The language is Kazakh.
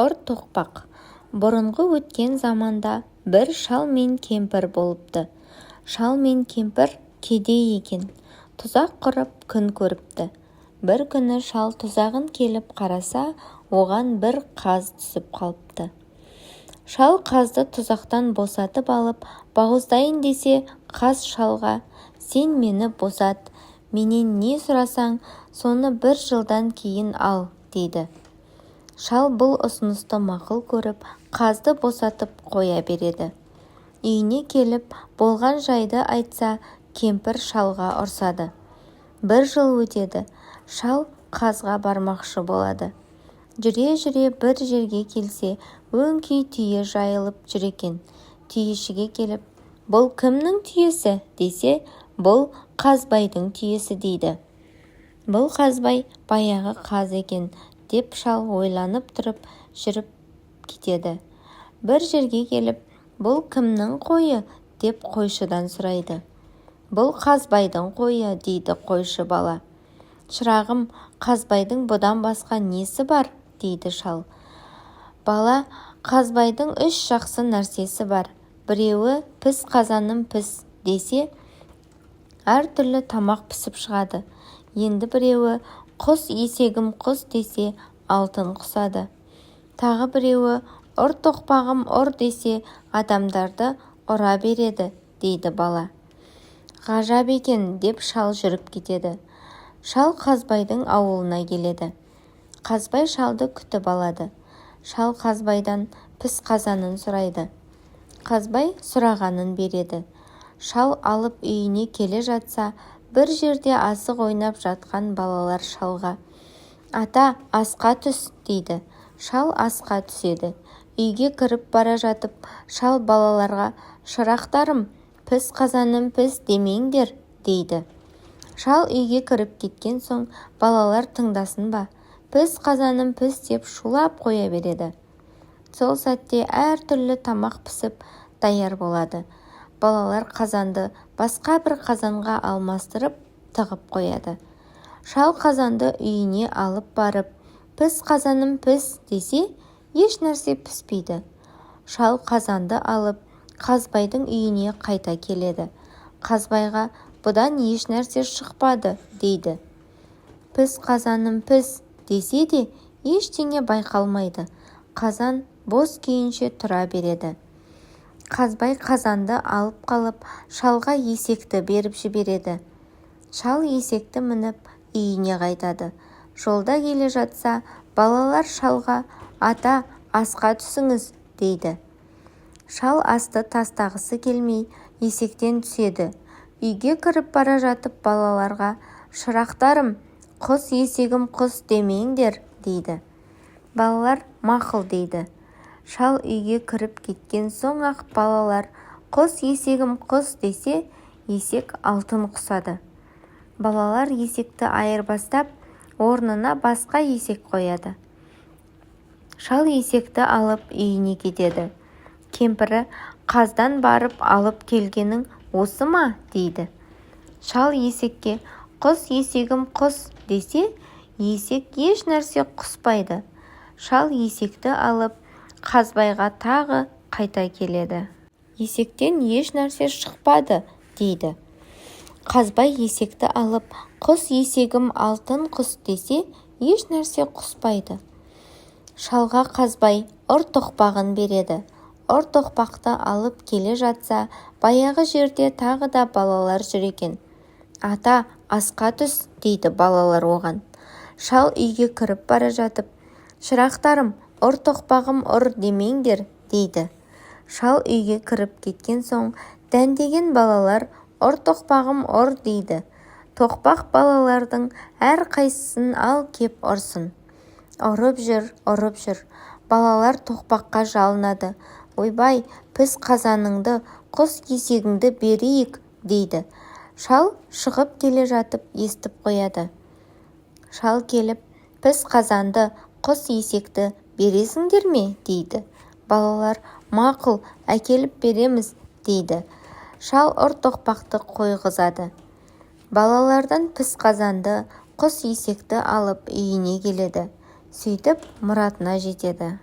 Ұр тоқпақ. Бұрынғы өткен заманда бір шал мен кемпір болыпты. Шал мен кемпір кедей екен. Тұзақ құрып күн көріпті. Бір күні шал тұзағын келіп қараса, оған бір қаз түсіп қалыпты. Шал қазды тұзақтан босатып алып, бауыздайын десе, қаз шалға: «Сен мені босат, менен не сұрасаң, соны бір жылдан кейін ал», – дейді. Шал бұл ұсынысты мақұл көріп, қазды босатып қоя береді. Үйіне келіп, болған жайды айтса, кемпір шалға ұрсады. Бір жыл өтеді. Шал қазға бармақшы болады. Жүре-жүре бір жерге келсе, өңкей түйе жайылып жүр екен. Түйешіге келіп: «Бұл кімнің түйесі?» – десе, «Бұл Қазбайдың түйесі», – дейді. «Бұл Қазбай баяғы қаз екен», – деп шал ойланып тұрып, жүріп кетеді. Бір жерге келіп: «Бұл кімнің қойы?» – деп қойшыдан сұрайды. «Бұл Қазбайдың қойы», – дейді қойшы бала. «Шырағым, Қазбайдың бұдан басқа несі бар?» – дейді шал. Бала: «Қазбайдың үш жақсы нәрсесі бар. Біреуі: піс, қазаным, піс десе, әртүрлі тамақ пісіп шығады. Енді біреуі: құс, есегім, құс десе, алтын құсады. Тағы біреуі: ұр, тоқпағым, ұр десе, адамдарды ұра береді», – дейді бала. «Ғажап екен», – деп шал жүріп кетеді. Шал Қазбайдың ауылына келеді. Қазбай шалды күтіп алады. Шал Қазбайдан піс қазанын сұрайды. Қазбай сұрағанын береді. Шал алып үйіне келе жатса, бір жерде асық ойнап жатқан балалар шалға: «Ата, асқа түс», – дейді. Шал асқа түседі. Үйге кіріп бара жатып, шал балаларға: «Шырақтарым, піс, қазаным, піс демеңдер», – дейді. Шал үйге кіріп кеткен соң, балалар тыңдасын ба, «Піс, қазаным, піс» деп шулап қоя береді. Сол сәтте әртүрлі тамақ пісіп даяр болады. Балалар қазанды басқа бір қазанға алмастырып тығып қояды. Шал қазанды үйіне алып барып, «Піс, қазаным, піс» десе, еш нәрсе піспейді. Шал қазанды алып, Қазбайдың үйіне қайта келеді. Қазбайға: «Бұдан еш нәрсе шықпады», – дейді. «Піс, қазаным, піс» десе де, ештеңе байқалмайды, қазан бос күйінше тұра береді. Қазбай қазанды алып қалып, шалға есекті беріп жібереді. Шал есекті мініп, үйіне қайтады. Жолда келе жатса, балалар шалға: «Ата, асқа түсіңіз», – дейді. Шал асты тастағысы келмей, есектен түседі. Үйге кіріп бара жатып, балаларға: «Шырақтарым, құс, есегім, құс демеңдер», – дейді. Балалар «Мақұл» дейді. Шал үйге кіріп кеткен соң-ақ балалар «Құс, есегім, құс» десе, есек алтын құсады. Балалар есекті айырбастап, орнына басқа есек қояды. Шал есекті алып, үйіне кетеді. Кемпірі: «Қаздан барып алып келгенің осы ма?» – дейді. Шал есекке: «Құс, есегім, құс» десе, есек еш нәрсе құспайды. Шал есекті алып, Қазбайға тағы қайта келеді. «Есектен еш нәрсе шықпады», – дейді. Қазбай есекті алып, «Құс, есегім, алтын құс» десе, еш нәрсе құспайды. Шалға Қазбай ұр тоқпағын береді. Ұр тоқпақты алып келе жатса, баяғы жерде тағы да балалар жүр екен. «Ата, асқа түс», – дейді балалар оған. Шал үйге кіріп бара жатып: «Шырақтарым, ұр, тоқпағым, ұр демеңдер», – дейді. Шал үйге кіріп кеткен соң, дәндеген балалар «Ұр, тоқпағым, ұр» дейді. Тоқпақ балалардың әрқайсысын ал кеп ұрсын. Ұрып жүр, ұрып жүр. Балалар тоқпаққа жалынады: «Ойбай, піс қазаныңды, құс есегіңді берейік», – дейді. Шал шығып келе жатып естіп қояды. Шал келіп: «Піс қазанды, құс есекті бересіңдер ме?» – дейді. Балалар: «Мақұл, әкеліп береміз», – дейді. Шал ұр тоқпақты қойғызады. Балалардан піс қазанды, құс есекті алып, үйіне келеді. Сөйтіп мұратына жетеді.